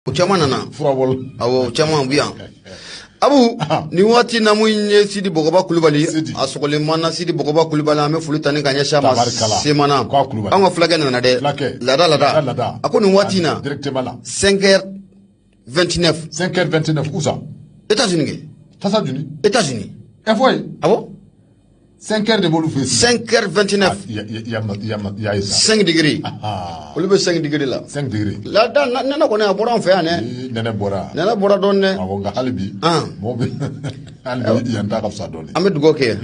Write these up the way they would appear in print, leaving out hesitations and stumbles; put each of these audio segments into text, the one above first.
O caman nana. Furabɔl. Awɔ, o caman bɛ yan. Abu, nin waati na, mun ye Sidi Bɔgɔba Kulubali, a sɔgɔlen mana Sidi Bɔgɔba Kulubali, an bɛ foli ta ni ka ɲɛsin a ma. Tabarikala. Semana. K'a Kulubali. An ka fulakɛ nana dɛ. Fulakɛ. Lada lada. Lada. A ko nin waati in na, Directement là. 5h29. 5h29, où ça? États-Unis kɛ. États-Unis. États-Unis. E fɔ ye. Awɔ. 5 heures de b'olu fɛ yen sisan. 5h29. Il y a ça. 5 degrés. Ah, Olu bɛ 5 degrés la. 5 degrés. Lada nɛnɛ kɔni, a bɔra an fɛ yan dɛ. Ee, nɛnɛ bɔra. Nɛnɛ bɔra dɔɔni dɛ. Awɔ, nka hali bi. Ah. Mɔgɔ bɛ hali bi, yan ta ka fisa dɔɔni. An bɛ dugawu kɛ.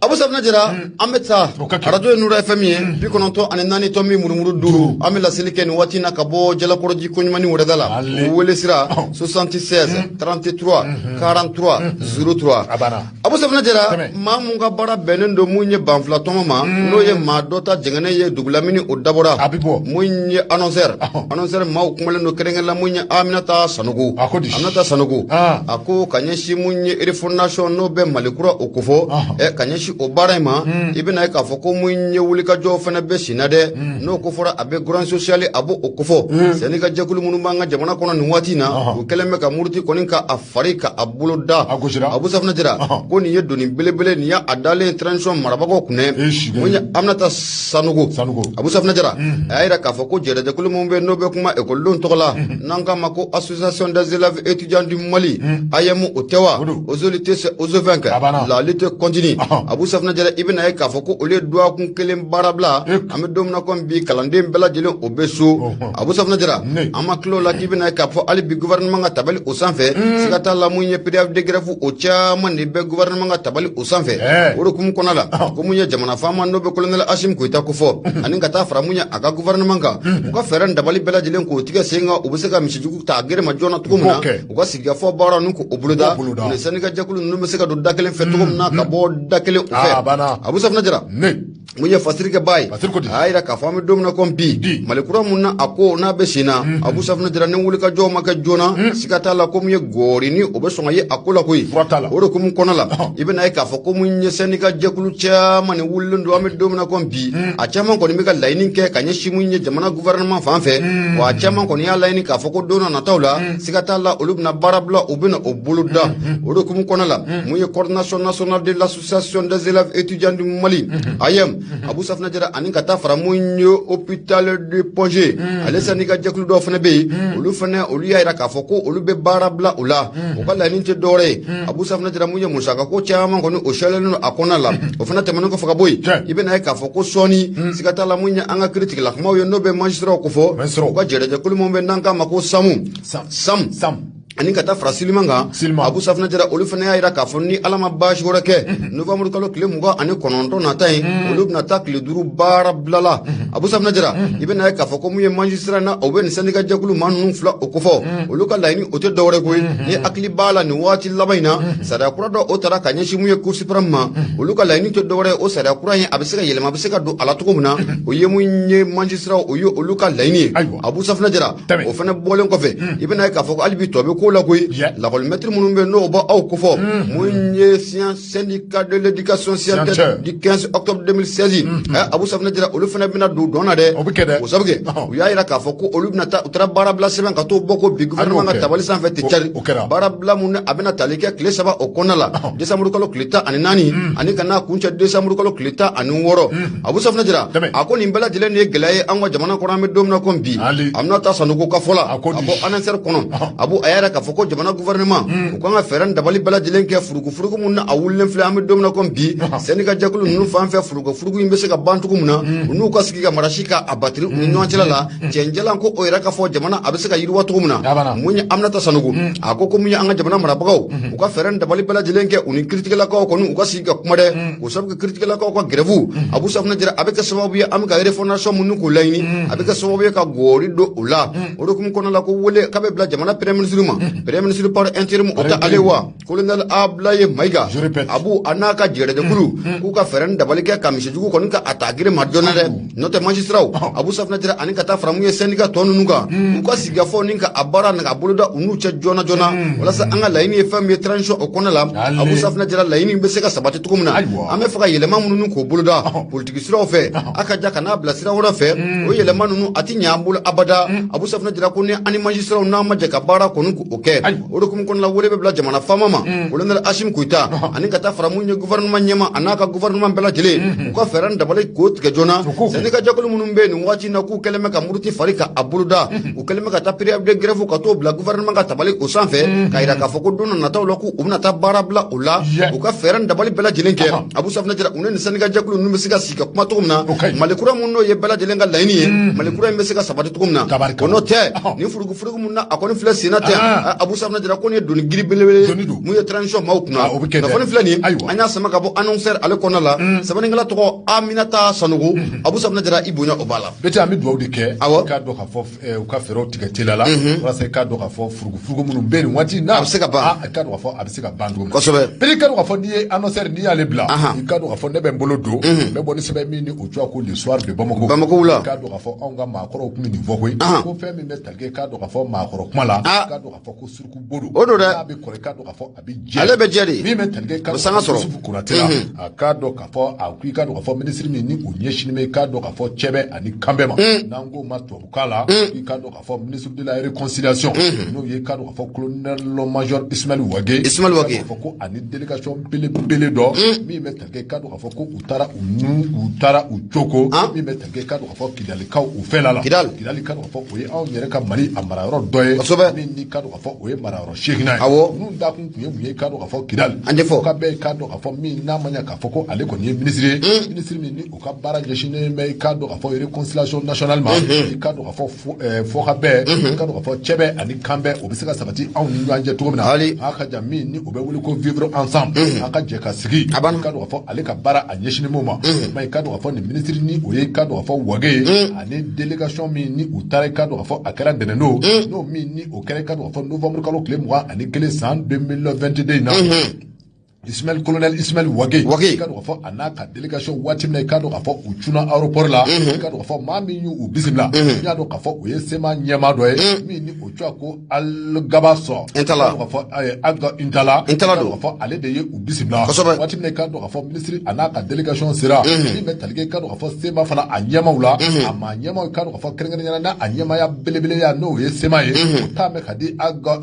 Abu Safinɛ Jara, an bɛ taa. O ka kɛ. Arajo ye Nura FM ye, 94.5. An bɛ laseli kɛ nin waati in na ka bɔ Jalakɔrɔji Koɲumani wɛrɛda la. Ale. Wele sira 76 33 43 03. A banna. Abu Safinɛ Jara, Tɛmɛ. maa mun ka baara bɛnnen don mun ye banfula tɔmɔ ma, n'o ye maa dɔ ta jɛngɛnɛ ye dugulamini, o dabɔra. A bɛ bɔ. Mun ye annonceur, annonceur maaw kumalen don, kɛrɛnkɛrɛn la mun ye Aminata Sanogo. A ko di? Aminata Sanogo. Ah. A ko ka ɲɛsin mun ye refondation, n'o bɛ Mali kura o kofɔ, ka ɲɛsin o baara in ma, i bɛna ye k'a fɔ ko mun ye wulikajɔ fana bɛ sen na dɛ. N'o ko fɔra, a bɛ grogne sociale, a b'o o kofɔ. Syndicat jɛkulu minnu b'an ka jamana kɔnɔ nin waati in na, u kɛlen bɛ ka muruti kɔni ka a fari ka a bolo da. A gosira. Abu Safinɛ Jara, ko nin ye doni belebele nin ye, a dalen transition marabagaw kunɛ. E si dɛ. Mun ye Aminata Sanogo. Sanogo. Abu Safinɛ Jara, a y'a yira k'a fɔ ko jɛrɛjɛkulu minnu bɛ yen, n'o bɛ kuma ekɔlidenw tɔgɔ la, n'an k'a ma ko Association des élèves étudiants du Mali, AEEM, o tɛ wa? O don. Aux luttes, aux vaincre. A banna. La lutte continue. Abu Safinɛ Jara, i bɛna ye k'a fɔ ko olu ye dɔgɔkun kelen baara bila. An bɛ don min na komi bi, kalanden bɛɛ lajɛlen o bɛ so. Abu Safinɛ Jara, Ne. an ma tila o la, k'i bɛna ye k'a fɔ hali bi gouvernement ka tabali o sanfɛ, siga t'a la, mun ye préavis de grève, o caman de bɛ gouvernement ka tabali o sanfɛ. O de hukumu kɔnɔ la, ko mun ye jamana faama, n'o bɛ colonel Assimi Goïta kofɔ, ani ka taa fara mun ye a ka gouvernement kan, u ka fɛɛrɛ ni dabali bɛɛ lajɛlen k'o tigɛ sen kan, u bɛ se ka misijugu ta a gere ma joona cogo min na, U b'o kɛ. u ka sigikafɔ baara ninnu k'o boloda, U b'o boloda. u ni syndicat jɛkulu ninnu bɛ se ka don da kelen fɛ cogo min na, ka bɔ da kelen o Ah, fɛ. a banna. Abu Safinɛ Jara, Ne. mun ye fasiri kɛ baa ye? Fasiri ko di? A y'a yira k'a fɔ an bɛ don min na komi bi, Di. Mali kura mun na, a ko n'a bɛ sen na, Abu Safinɛ Jara, ni wulikajɔw ma kɛ joona, siga t'a la ko mun ye gɔɔri ni o bɛ sɔn ka ye a ko la koyi. Fura t'a la. O de hukumu kɔnɔ la, i bɛna ye k'a fɔ ko mun ye syndicat jɛkulu caman ni wulilen don an bɛ don min na komi bi, a caman kɔni bɛ ka laɲini kɛ ka ɲɛsin mun ye jamana gouvernement fan fɛ. Wa a caman kɔni y'a laɲini k'a fɔ ko don na nataw la, siga t'a la, olu bɛna baara bila, u bɛna o bolo da. O de hukumu kɔnɔ la, mun ye Coordination nationale de l'association des élèves étudiants du Mali, AEEM, Abu Safinɛ Jara, ani ka taa fara mun ye hôpital de Point G, ale syndicat jɛkulu dɔw fana bɛ yen, olu fana, olu y'a yira k'a fɔ ko olu bɛ baara bila u la. U ka laɲini tɛ dɔwɛrɛ ye, Abu Safinɛ Jara, mun ye musaka ko caman kɔni o sɛlen don a kɔnɔna la. O fana tɛmɛnen kɔfɛ ka bɔ yen, Tiɲɛ. i bɛna ye k'a fɔ ko sɔɔni, siga t'a la, mun ye an ka kiiritigɛlakumaw ye, n'o bɛ magistrat kofɔ, Magistrat. u ka jɛrɛjɛkulu min bɛ n'an k'a ma ko SAMU. Sam. SAM. Sam. Ani ka taa fara Silima kan. Silima. Abu Safinɛ Jara, olu fana y'a yira k'a fɔ ni Ala ma baasi wɛrɛ kɛ, novembre kalo tile 29 nata in, olu bɛna taa tile 5 baara bila la. Abu Safinɛ Jara, i bɛna ye k'a fɔ ko mun ye magistrat na, o bɛ nin syndicat jɛkulu maa ninnu fila o kofɔ, olu ka laɲini o tɛ dɔwɛrɛ koyi. Ni hakili b'a la, nin waati laban in na, sariya kura dɔ o taara ka ɲɛsin mun ye Cour suprême ma, olu ka laɲini tɛ dɔwɛrɛ ye, o sariya kura in a bɛ se ka yɛlɛma, a bɛ se ka don a la cogo min na, o ye mun ye magistrat, o ye olu ka laɲini ye. Ayiwa. Abu Safinɛ Jara, Tɛmɛ. o fana bɔlen kɔfɛ, i bɛna ye k'a fɔ ko hali bi tɔ bɛ ko la koyi. Lakɔlimɛtiri minnu bɛ yen, n'o b'aw kofɔ, mun ye syndicat de l'éducation scientifique du 15 octobre 2016, Abu Safinɛ Jara, olu fana bɛna don dɔn na dɛ. O bɛ kɛ dɛ. O sabu kɛ, u y'a yira k'a fɔ ko olu bɛna taa, u taara baarabila sɛbɛn ka t'o bɔ ko bi gouvernement ka kɛ. tabali sanfɛ tɛ cari. O kɛra. Baarabila mun a bɛna tali kɛ tile 3 o kɔnɔna la, décembre kalo tile 14, ani ka n'a kuncɛ décembre kalo tile 16. Abu Safinɛ Jara, Tɛmɛ. a ko nin bɛɛ lajɛlen de ye gɛlɛya ye an ka jamana kɔnɔ an bɛ don min na komi bi. Ali. A bɛna taa Sanogo ka fɔ la, A ko di? a bɔ ANSR kɔnɔ. Abu, a y'a yira k'a fɔ ko jamana gouvernement, u kan ka fɛɛrɛ ni dabali bɛɛ lajɛlen kɛ furugufurugu mun na a wulilen filɛ an bɛ don min na komi bi, syndicat jɛkulu ninnu fan fɛ, furugufurugu in bɛ se ka ban cogo min na, u n'u ka sigi ka marasi ka a batiri u ni ɲɔgɔn cɛla la cɛncɛlan, ko o yɛrɛ ka fɔ jamana a bɛ se ka yiriwa cogo min na. A banna. Mun ye Aminata Sanogo, a ko ko mun ye an ka jamana marabagaw, u ka fɛɛrɛ ni dabali bɛɛ lajɛlen kɛ, u ni kiiritigɛlakaw kɔni u ka sigi ka kuma dɛ, k'o sabu kɛ kiiritigɛlakaw ka grève, Abu Safinɛ Jara, a bɛ kɛ sababu ye an bɛ ka refondation minnu k'o laɲini, a bɛ kɛ sababu ye ka gɔri don o la. O de hukumu kɔnɔna la, ko wele k'a bɛ bila jamana premier ministre ma. Premier ministre par intérim, o tɛ ale wa, colonel Ablaye Mayiga. Je répète. Abu a n'a ka jɛgɛdɛkulu k'u ka fɛɛrɛ ni dabali kɛ ka misijugu kɔni ka a ta giri ma joona dɛ. N'o tɛ, magistraw, Abu Safinɛ Jara, ani ka taa fara mun ye syndicat tɔ ninnu kan, u ka sigikafɔ ni ka a baara ni ka boloda u n'u cɛ joona joona, walasa an ka laɲini ye fɛn min ye transition o kɔnɔ la, Ale. Abu Safinɛ Jara, laɲini bɛ se ka sabati cogo min na. Ayiwa. An bɛ fɛ ka yɛlɛma minnu k'o boloda politiki siraw fɛ, a ka ja ka n'a bila sira wɛrɛ fɛ, o yɛlɛma ninnu a ti ɲɛ an bolo abada. Abu Safinɛ Jara ko ni ani magistraw n'an ma jɛ ka baara kɔni k'o kɛ. Ayiwa. O de hukumu kɔnɔna la, wele bɛ bila jamana faama ma, colonel Assimi Goïta, ani ka taa fara mun ye gouvernement ɲɛma, a n'a ka gouvernement bɛɛ lajɛlen, u ka fɛɛrɛ ni dabali k'o tigɛ joona. U k'o kɛ. Syndicat jɛkulu minnu bɛ yen nin waati in na, k'u kɛlen bɛ ka muruti fari ka a boloda, u kɛlen bɛ ka taa préavis de grève ka t'o bila gouvernement ka tabali o sanfɛ, k'a yira k'a fɔ ko don na nataw la k'u bɛna taa baara bila o la, u ka fɛɛrɛ ni dabali bɛɛ lajɛlen kɛ. Abu Safinɛ Jara, u ni nin syndicat jɛkulu ninnu bɛ se ka sigi ka kuma cogo min na, O ka ɲi. Mali kura mun n'o ye bɛɛ lajɛlen ka laɲini ye, Mali kura in bɛ se ka sabati cogo min na. Tabarikala. O n'o tɛ, nin furugufurugu mun na a kɔni filɛ sen na tɛ, Abu Safinɛ Jara ko nin ye doni giri belebele Doni don. mun ye transition maaw kunna. Ah, o bɛ kɛ dɛ. Kunnafoni filɛ nin ye, Ayiwa. an y'a sama ka bɔ annonceur ale kɔnɔna la, sɛbɛnnikɛla tɔgɔ Aminata Sanogo. Abu Safinɛ Jara, i bonya o b'a la. Bete, an bɛ dugawu de kɛ. Awɔ. I k'a dɔn k'a fɔ u ka fɛɛrɛw tigɛ teliya la, walasa i k'a dɔn k'a fɔ furugufurugu minnu bɛ yen nin waati in na, A bɛ se ka ban. Ah, i k'a dɔn k'a fɔ a bɛ se ka ban cogo min na. Kosɛbɛ. Bete, i k'a dɔn k'a fɔ n'i ye annonceur, n'i y'ale bila, i k'a dɔn k'a fɔ ne bɛ n bolo don, n bɛ bɔ ni sɛbɛn min ni o cogoya ko Le Soir de Bamako. Bamako la. I k'a dɔn k'a fɔ anw ka maakɔrɔw tun bɛ nin fɔ koyi, ko fɛn min bɛ tali kɛ, i k'a dɔn k'a fɔ maakɔrɔ kuma la, i k'a dɔn k'a fɔ ko suruku bo don. O don dɛ. N'a bɛ kɔrɔ, i k'a dɔn k'a fɔ a bɛ jɛ. Ale bɛ jɛ de. Min bɛ tali kɛ, i k'a O dɔn sanga k'a fɔ sɔrɔ. Yusufu Konate la, a k'a dɔn k'a fɔ a ko i k'a dɔn k'a fɔ minisiri min ni o ɲɛsinnen bɛ, i k'a dɔn k'a fɔ cɛbɛ ani kanbɛ ma, n'an k'o ma tubabukan la, i k'a dɔn k'a fɔ ministre de la réconciliation, n'o ye i k'a dɔn k'a fɔ colonel major Ismaël Wagué. Ismaël Wagué. I k'a dɔn k'a fɔ ko ani délégation belebele dɔ min bɛ tali kɛ, i k'a dɔn k'a fɔ ko u taara u nu u taara u coko, min bɛ tali kɛ, i k'a dɔn k'a fɔ Kidalikaw u fɛla la. Kidal. Kidali, i k'a dɔn k'a fɔ o ye anw yɛrɛ ka Mali a marayɔrɔ dɔ ye. Kosɛbɛ. Min ni k'a dɔn k'a fɔ o ye marayɔrɔ seeginnan ye. Ninnu dakun tun ye mun ye, i k'a dɔn k'a fɔ Kidali? An tɛ fɔ. Ka bɛɛ, i k'a dɔn k'a fɔ min n'a ma ɲɛ k'a fɔ ko ale kɔni ye minisiri ye, minisiri min ni o ka baara ɲɛsinnen bɛ, i k'a dɔn k'a fɔ réconciliation nationale ma, i k'a dɔn k'a fɔ fɔ ka bɛn, i k'a dɔn k'a fɔ cɛbɛ ani kanbɛ o bɛ se ka sabati anw ni ɲɔgɔn cɛ cogo min na. Hali. A ka jan min ni o bɛ wele ko vivre ensemble, an ka jɛ ka sigi. A banna. I k'a dɔn k'a fɔ ale ka baara a ɲɛsinnen b'o ma. Ma i k'a dɔn k'a fɔ nin minisiri ni o ye, i k'a dɔn k'a fɔ Wagué ye, ani délégation min ni u taara, i k'a dɔn k'a fɔ a kɛra ntɛnɛn don, n'o min ni o kɛra, i k'a dɔn k'a fɔ novembre kalo tile 21 san 2022 in na, Ismaël, colonel Ismaël Wagué. Wagué. I k'a dɔn k'a fɔ a n'a ka délégation, waati min na i k'a dɔn k'a fɔ u cunna aéroport la, i k'a dɔn k'a fɔ maa min y'u bisimila, n y'a dɔn k'a fɔ o ye CMA ɲɛmaa dɔ ye min ni o tɔgɔ ko Algaba Sɔ. Intala. I k'a dɔn k'a fɔ Aga Intala. Intala I k'a dɔn don. k'a fɔ ale de ye u bisimila. Kosɛbɛ. Waati min na i k'a dɔn k'a fɔ ministre a n'a ka délégation sera, min bɛ tali kɛ, i k'a dɔn k'a fɔ CMA fana a ɲɛmaaw la, a maa ɲɛmaaw, i k'a dɔn k'a fɔ kɛrɛnkɛrɛnnenya la n'a a ɲɛmaaya belebeleya n'o ye CMA ye, o taa mɛn ka di Aga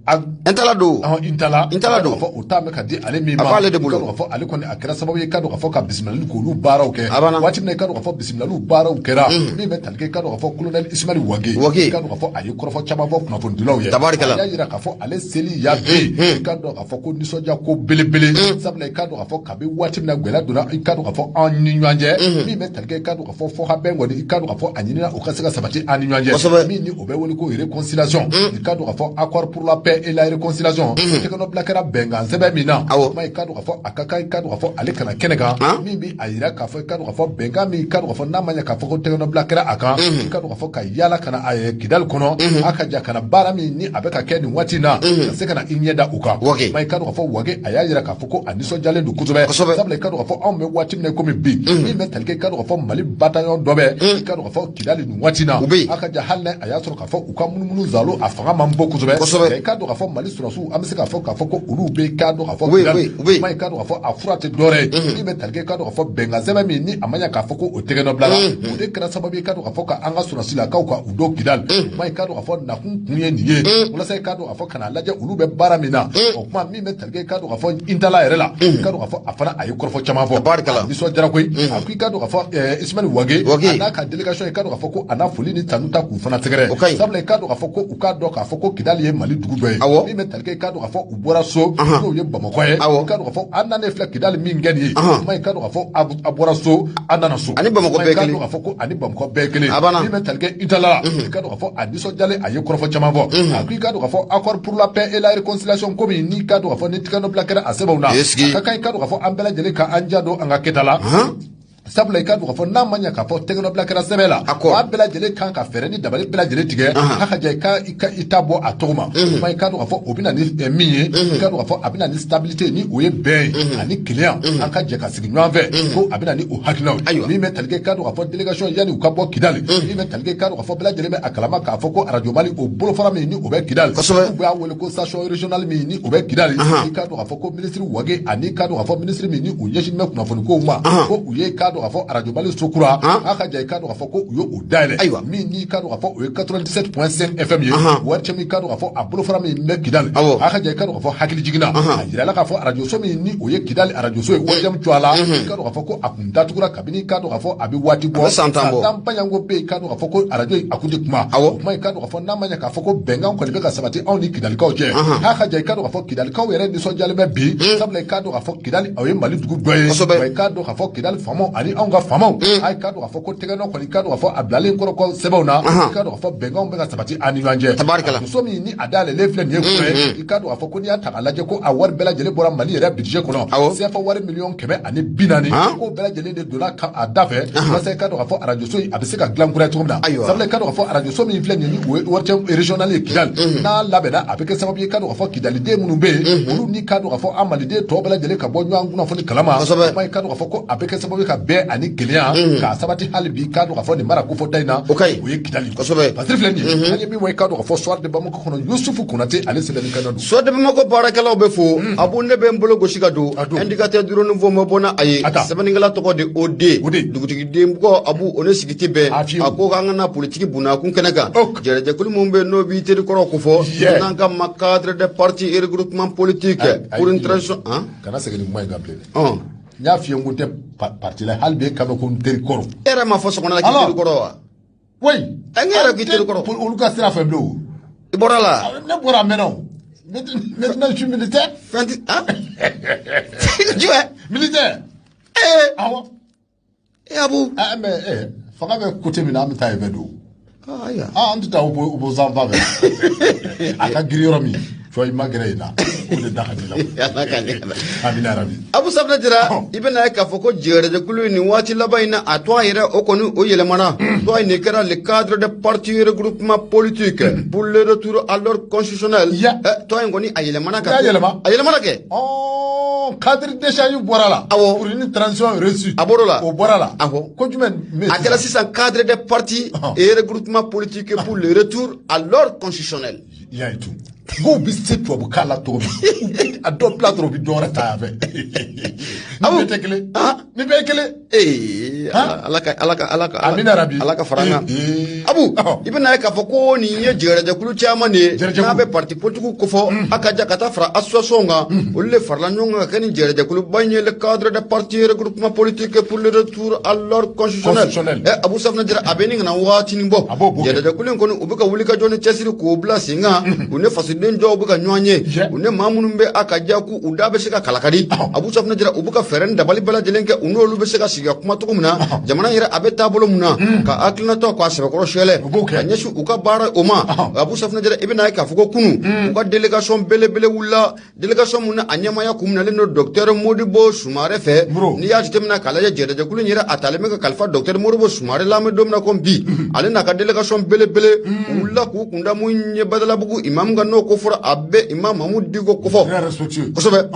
Ag Intala don. Ɔhɔn, Intala. Intala don. K'a fɔ o taa mɛn ka di ale min A ma. b'ale de bolo. I k'a dɔn k'a fɔ ale kɔni a kɛra sababu ye, i k'a dɔn k'a fɔ ka bisimilali k'olu baaraw kɛ. A banna. Waati min na i k'a dɔn k'a fɔ bisimilaliw baaraw kɛra, min bɛ tali kɛ, i k'a dɔn k'a fɔ colonel Ismaël Wagué. Wagué. I k'a dɔn k'a fɔ a ye kɔrɔfɔ caman fɔ kunnafonidilaw ye. Tabarikala. A y'a jira k'a fɔ ale seli ya bi, i k'a dɔn k'a fɔ ko nisɔndiya ko belebele, sabula i k'a dɔn k'a fɔ kabi waati min na gɛlɛya donna, i k'a dɔn k'a fɔ an ni ɲɔgɔn cɛ, min bɛ tali kɛ, i k'a dɔn k'a fɔ fɔkabɛn kɔni, i k'a dɔn k'a fɔ a ɲinina o ka se ka sabati an ni ɲɔgɔn cɛ. Kosɛbɛ. Min ni o bɛ wele ko réconciliation, i k'a dɔn k'a fɔ accord pour la paix et la réconciliation, tɛgɛnɔbila kɛra bɛnkan sɛbɛn min na, ma i k'a dɔn k'a fɔ a ka kan, i k'a dɔn k'a fɔ ale kana kɛnɛ kan, min bi a yira k'a fɔ, i k'a dɔn k'a fɔ bɛnkan min, i k'a dɔn k'a fɔ n'a ma ɲɛ k'a fɔ ko tɛgɛnɔbila kɛra a kan, i k'a dɔn k'a fɔ ka yaala ka na a ye Kidali kɔnɔ, a ka ja ka na baara min ni a bɛ ka kɛ nin waati in na, ka se ka na i ɲɛ da u kan. Wagué. Ma i k'a dɔn k'a fɔ Wagué a y'a yira k'a fɔ ko a nisɔndiyalen don kosɛbɛ. Kosɛbɛ. Sabula i k'a dɔn k'a fɔ anw bɛ waati min na komi bi, min bɛ tali kɛ, i k'a dɔn k'a fɔ Mali bataillon dɔ bɛ, i k'a dɔn k'a fɔ Kidali nin waati in na. U bɛ yen. A ka ja, hali n'a a y'a sɔrɔ k'a fɔ u ka munumunu zalo a fanga man bon kosɛbɛ. Kosɛbɛ. Nka i k'a dɔn k'a fɔ Mali sɔrɔdasiw, an bɛ se k'a fɔ k'a fɔ ko olu bɛ, i k'a dɔn k'a fɔ U bɛ yen, Kidali. u bɛ yen. Ma i k'a dɔn k'a fɔ a fura tɛ dɔwɛrɛ ye, min bɛ tali kɛ, i k'a dɔn k'a fɔ bɛnkan sɛbɛn min ni a ma ɲɛ k'a fɔ ko o tɛgɛ nɔ bila la, o de kɛra sababu ye, i k'a dɔn k'a fɔ ka an ka sɔrɔdasilakaw ka u don Kidali. Ma i k'a dɔn k'a fɔ nakun kun ye nin ye, walasa i k'a dɔn k'a fɔ ka n'a lajɛ olu bɛ baara min na. O kuma min bɛ tali kɛ, i k'a dɔn k'a fɔ Intala yɛrɛ la, i k'a dɔn k'a fɔ a fana a ye kɔrɔfɔ caman fɔ. Tabarikala. A nisɔndiyara koyi. A ko i k'a dɔn k'a fɔ Ismaël Wagué, Wagué. a n'a ka délégation, i k'a dɔn k'a fɔ ko a n'a foli ni tanu ta k'u fana sɛgɛrɛ. O ka ɲi. Sabula i k'a dɔn k'a fɔ ko u k'a dɔn k'a fɔ ko Kidali ye Mali dugu dɔ ye. Awɔ. Min bɛ tali kɛ, i k'a dɔn k'a fɔ u bɔra so, n'o ye Bamakɔ ye. Awɔ. I k'a dɔn k'a fɔ an nanen filɛ Kidali min kɛ nin ye, kuma i k'a dɔn k'a fɔ a bɔra so, an nana so. Ani Bamakɔ Kuma bɛɛ i k'a kelen. dɔn k'a fɔ ko ani Bamakɔ bɛɛ kelen. A banna. Min bɛ tali kɛ Intala la, i k'a dɔn k'a fɔ a nisɔndiyalen, a ye kɔrɔfɔ caman fɔ. A ko i k'a dɔn k'a fɔ accord pour la paix et la réconciliation ko min n'i k'a dɔn k'a fɔ ni tigɛnɔbila kɛra a sɛbɛnw na, Esigi. a ka kan, i k'a dɔn k'a fɔ an bɛɛ lajɛlen ka an ja don an ka kɛta la. Sabula i ka dɔn k'a fɔ n'a ma ɲɛ k'a fɔ tɛgɛnɔbila kɛra sɛbɛn la, a bɛɛ lajɛlen kan ka fɛɛrɛ ni dabali bɛɛ lajɛlen tigɛ a ka ja i ta bɔ a tɔgɔ ma. Kuma i ka dɔn k'a fɔ o bɛ na ni min ye, i ka dɔn k'a fɔ a bɛ na ni stabilité ni o ye bɛn ye ani kelenya, an ka jɛ ka sigi ɲɔgɔn fɛ, ko a bɛ na ni o hakilinaw ye. Min bɛ tali kɛ i ka dɔn k'a fɔ délégation yanni u ka bɔ Kidali, min bɛ tali kɛ i ka dɔn k'a fɔ bɛɛ lajɛlen bɛ a kalama k'a fɔ ko Radio Mali o bolofara min ni o bɛ Kidali, u b'a wele ko station régionale min ni o bɛ Kidali, i ka dɔn k'a fɔ ko ministre Wage ani i ka dɔn k'a fɔ ministre min ni u ɲɛsinnen bɛ kunnafoni kow ma, ko u ye k'a dɔn k'a fɔ Radio Mali so kura a ka ja i ka dɔn k'a fɔ ko u ye o dayɛlɛ, min n'i ka dɔn k'a fɔ o ye 97.5 FM ye, wari cɛ min ka dɔn k'a fɔ a bolofara min bɛ Kidali, a ka ja i ka dɔn k'a fɔ hakili jiginna a yirala k'a fɔ radio so min ni o ye Kidali radio so ye, wari cɛ a la, i ka dɔn k'a fɔ ko a kun datugura kabini i ka dɔn k'a fɔ a bɛ waati bɔ san tan bayanko bɛ yen, i ka dɔn k'a fɔ ko radio a kun tɛ kuma. O kuma i ka dɔn k'a fɔ n'a ma ɲɛ k'a fɔ ko bɛnkan kɔni bɛ ka sabati anw ni Kidalikaw cɛ, a ka ja i ka dɔn k'a fɔ Kidalikaw yɛrɛ nisɔndiyalen bɛ bi, sabula i ka dɔn k'a fɔ Kidali o ye Mali dugu dɔ ye, wa i ka dɔn k'a fɔ Kidali faamaw ani anw ka faamaw, a ka dɔn k'a fɔ ko tɛgɛnɔ kɔni i ka dɔn k'a fɔ a bilalen kɔrɔ kɔ sɛbɛnw na, i ka dɔn k'a fɔ bɛnkanw bɛ ka sabati an ni ɲɔgɔn cɛ. Muso min ni a dayɛlɛlen filɛ nin ye kura ye, i ka dɔn k'a fɔ ko n'i y'a ta k'a lajɛ ko a wari bɛɛ lajɛlen bɔra Mali yɛrɛ budget kɔnɔ, CFA wari 140 millions, k'o bɛɛ lajɛlen de donna a da fɛ, walasa i ka dɔn k'a fɔ radio so in a bɛ se ka dilan kura ye cogo min na. Sabula i ka dɔn k'a fɔ radio so min filɛ nin ye ni o ye wari cɛ régional ye Kidali, n'a labɛnna a bɛ kɛ sababu ye i ka dɔn k'a fɔ Kidaliden minnu bɛ yen, olu ni ka dɔn k'a fɔ an Maliden tɔ bɛɛ lajɛlen ka bɔ ɲɔgɔn kunnafoni kalama, kuma i ka dɔn k'a fɔ ko a bɛ kɛ sababu ye ka bɛn ani kelenya k'a sabati hali bi i ka dɔn k'a fɔ nin mara kofɔta in na, o ye Kidali. Pasiri filɛ nin ye, an ye min fɔ i ka dɔn k'a fɔ Soir de Bamako kɔnɔ, Yusufu Konate ale sɛbɛnni ka don. Soir de Bamako baarakɛlaw bɛ fo, Abu ne bɛ n bolo gosi ka don indicateur du renouveau ma bɔ n'a ye, sɛbɛnnikɛla tɔgɔ de OD, dugutigi bugɔ Abu o ne sigi tɛ bɛn, a ko k'an ka na politiki bunakun kɛnɛ kan, jɛrɛjɛkulu min bɛ yen n'o b'i teri kɔrɔ ko fɔ, n'an ka ma cadre de parti et regroupement politique pour une transition. Kana segin nin kuma in kan bilen. N y'a f'i ye n ko n tɛ parti la hali bi e kan bɛ ko n teri kɔrɔ. E yɛrɛ m'a fɔ sɔgɔma la k'i teri kɔrɔ wa? Oui. N yɛrɛ k'i teri kɔrɔ. Olu ka sira fɛ bilen o. I bɔra la. Ne bɔra a mɛnna o. Maintenant je suis militaire. Fɛn ti ah. Jumɛn? Militaire. Ee. Awɔ. E Abu. Ah mais fanga bɛ côté min na an bɛ taa yen fɛ don. Ayiwa. Ah an tɛ taa opposant fan fɛ. A ka girin yɔrɔ min. I ma gɛrɛ yen na o de da ka di la. Amina rabi. Abu Safinɛ Jara, i bɛna ye k'a fɔ ko jɛrɛjɛkulu nin waati laban in na a tɔgɔ yɛrɛ o kɔni o yɛlɛmana, tɔgɔ in de kɛra le cadre de parti regroupement politique pour le retour à l'ordre constitutionnel. Tɔgɔ in kɔni a yɛlɛmana ka. A yɛlɛmana kɛ. Cadre d'échange bɔra la. Awɔ. Pour une transition réussie. A bɔr'o la. O bɔra la. Awɔ. Ko jumɛn. A kɛra sisan cadre de parti et regroupement politique pour le retour à l'ordre constitutionnel. I y'a ye tun. K'u bɛ se tubabukan la cogo min, a dɔ bila dɔrɔn u bɛ dɔ wɛrɛ ta yan fɛ. Ni bɛɛ tɛ kelen. Ni bɛɛ ye kelen. Ee Ala ka Ala ka Ala ka. Amina rabi. Ala ka fara an kan. Abu i bɛna ye k'a fɔ ko nin ye jɛrɛjɛkulu caman de ye. N'a bɛ parti politique kofɔ, a ka ja ka taa fara association kan, olu de farala ɲɔgɔn kan ka kɛ ni jɛrɛjɛkuluba in ye le cadre de parti regroupement politique pour le retour à l'ordre constitutionnel. Abu Safinɛ Jara a bɛ nin kana waatinin bɔ. Jɛrɛjɛkulu in kɔni u bɛ ka wuli ka jɔ ni cɛsiri k'o bila sen kan, u ne fasoden dɔw bɛ ka ɲɔgɔn ye, u ne maa minnu bɛ a ka ja k'u da bɛ se ka kalakari. Abu Safinɛ Jara u bɛ ka fɛɛrɛ ni dabali bɛɛ lajɛlen kɛ, u n'olu bɛ se ka sigi ka kuma cogo min na, jamana yɛrɛ a bɛ taabolo mun na, ka hakilinatɔ k'a sɛbɛkɔrɔ sɛlɛ ka ɲɛsin u ka baara o ma. Abu Safinɛ Jara i bɛna ye k'a fɔ ko kunun u ka délégation belebele wulila, délégation mun na a ɲɛmaaya kun minɛlen don docteur Modibo Sumare fɛ. N'i y'a jateminɛ k'a lajɛ jɛrɛjɛkulu in yɛrɛ a talen bɛ ka kalifa docteur Modibo Sumare la, an bɛ don min na komi bi, ale n'a ka délégation belebele u wulila k'u kunda mun ye Badalabugu imam ka n'o ko fɔra a bɛ imam Mamudu Diko kofɔ. Kosɛbɛ.